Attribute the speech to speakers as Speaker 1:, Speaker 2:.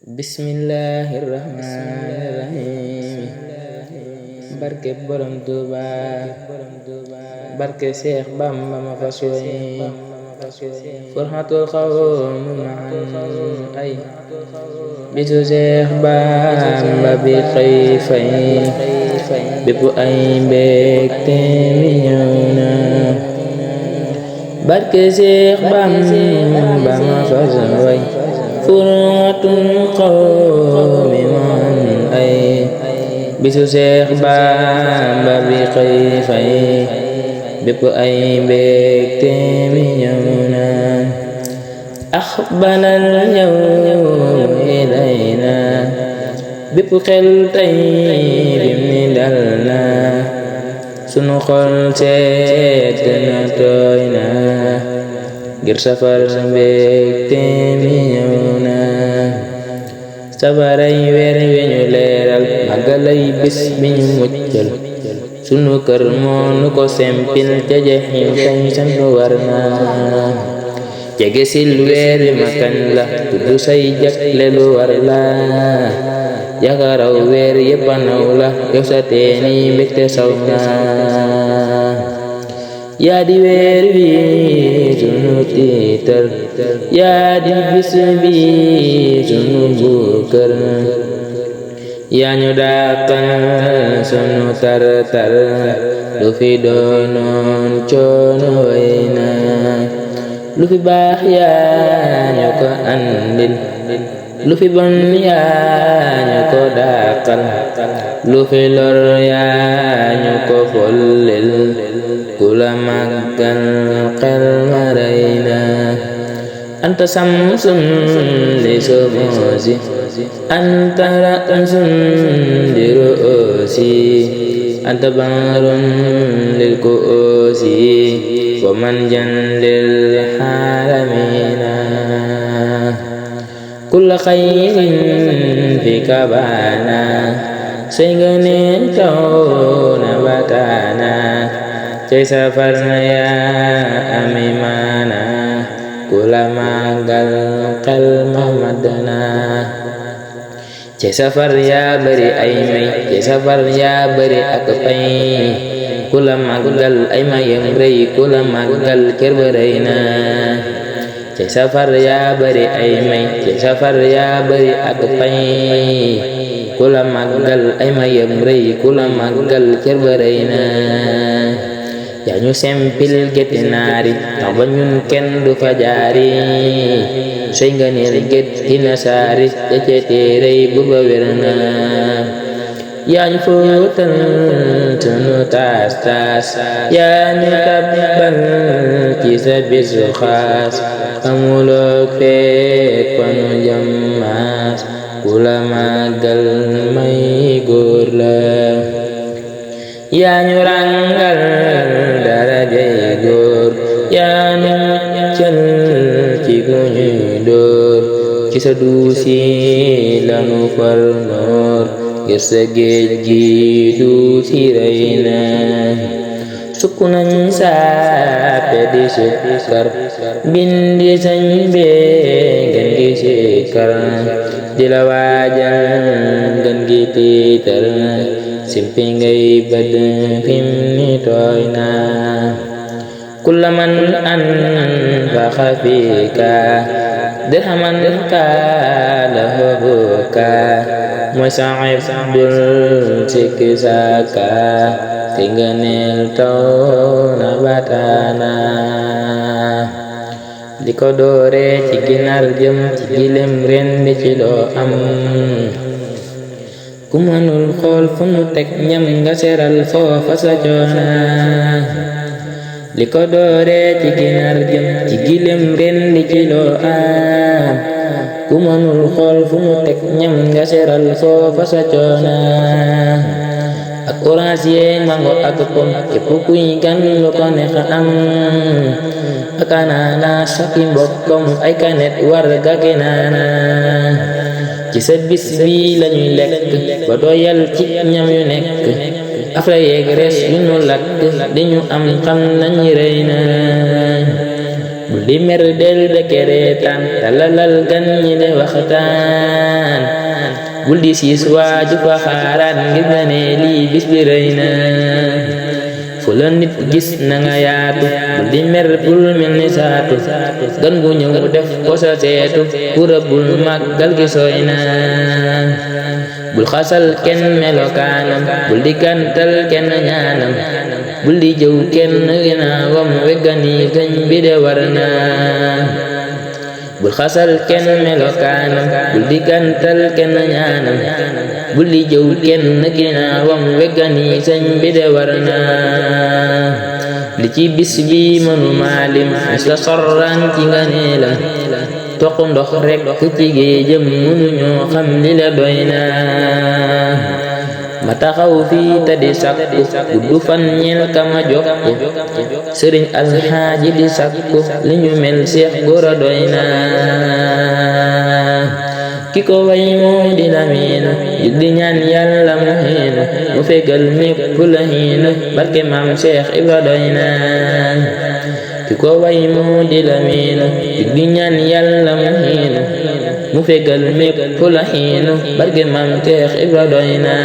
Speaker 1: Bismillahirrahmanirrahim. Barke Borom Tuuba, barke Seex Bamba ma fas way furxatul xawmu maan ay bisu Seex Bamba bi xëy fay bépp ay mbégte mi ñëw na. Barke Seex Bamba ma fas way furxatul xawmi maan ay bisu Seex Bamba bi xëy fay bépp ay mbégte mi ñëw na. axbalal yawmu ilayna bépp xel tey bim ni dal na. sunu xol seet na tooy na ngir safar mbégte mi ñëw na. sabaray weer wi ñu leeral magalay bis bi ñu muccal sunu kër moo nu ko sempil ca jaxim kañ sant war na. jege sil weer wi ma kañ la tudd say jagle lu war la. yakaraw weer yépp a naw la yow sa teeni mbégte saw na. yaa di weer wi sunu tiitar yaa di bis bi sunu buukër. yaa ñu dàqal sunu tar-tar lu fi doonoon coono way na. lu fi baax yaa ñu ko andil lu fi bon yaa ñu ko dàqal. lu fi lor yaa ñu ko follil ku la màggal xel ma rey na. anta samsun li somosi anta ra'sun li ru'usi anta bahrun lil ku'usi wa manjan lil haramina. kulla khairin fika bana say ngëneel taw na batana. cay safar na yaa ami maana ku la màggal xel ma madana. cay safar yaa bari ay may cay safar yaa bari ak pay ku la màggal ay mayam rëy ku la màggal cër ba rëy na. cay safar yaa bari ay may cay safar yaa bari ak pay ku la màggal ay mayam rëy ku la màggal cër ba rëy na. yaa ñu sempil gétti naari ndax ba ñun kenn du fa jaari. sey nga neel gétti na saari ya ca téerey bu ba wér na. yaa ñu fóotal sunu taas taas yaa ñu tabbal ci sa bisu xaas. amuloo feek fa nu jàmmaas ku la màggal may góor la. yaa ñu ràngal darajay góor yaa ñu cël ci ku ñuy dóor. ci sa duusi lanu far noor ngir sa géej gi duusi rëy na. sukk nañ saape di sukkar bindi sañ bee ngeen gi sikkar di la waajal ngeen gi tiitar. simpi ngay bëdd fim ni tooy na. kulla man anfaqa fiika dirhaman kaana hubuka mooy saxib dul sikki saaka te ngëneel taw na bataana. li ko doore ci ginaar jëm ci gilem ren di ci loo am. ku mënul xool fu nu teg ñam nga seral foofa sa coona. li ko doore ci ginaar jëm ci gilem ren di ci loo am. ku mënul xool fu nu teg ñam nga seral foofa sa coona. ak orange yeeg mango ak pom képp kuy gan lu ko neex am. ak ananas ak mbokkam ay kanet war ga ginaana. ci sa bis bi lañuy lekk ba doyal ci ñam yu nekk. afra yeeg res yu nu lakk di ñu am xam nañ rëy na. bul di mer del dëkke reetaan talalal gan ñi de waxtaan bul di siis waaju fa xaaraan ngir nga ne lii bis bi rëy na fu la nit gis na nga yaatu bul di mer bul mel ni saatu gan gu ñëw def ko sa seetu ku rëbbul màggal gi sooy na bul xasal kenn melokaanam bul di kantal kenn ñaanam bul di jëw kenn ginnaawam weggani gañ bi de war na bul xasal kenn melokaanam bul di kantal kenn ñaanam bul di jëw kenn ginnaawam weggani sañ bi de war na li ci bis bi mënu maalim sa sorran ci nga neelam toq ndox rek ci géejëm mënuñoo xam li la doy na ma taxaw fii te di sakku guddu fan ñeel kama jokku sëriñ alxaaji di sakku li ñu mel seex góora doy na ki ko way moo di Lamin jug di ñaan yàlla mu xiinu mu fegal mépp la xiinu barke maam Seex Ibra doy na ki ko way moo di Lamin jug di ñaan yàlla mu xiinu mu fegal mépp la xiinu barke maam Seex Ibra doy na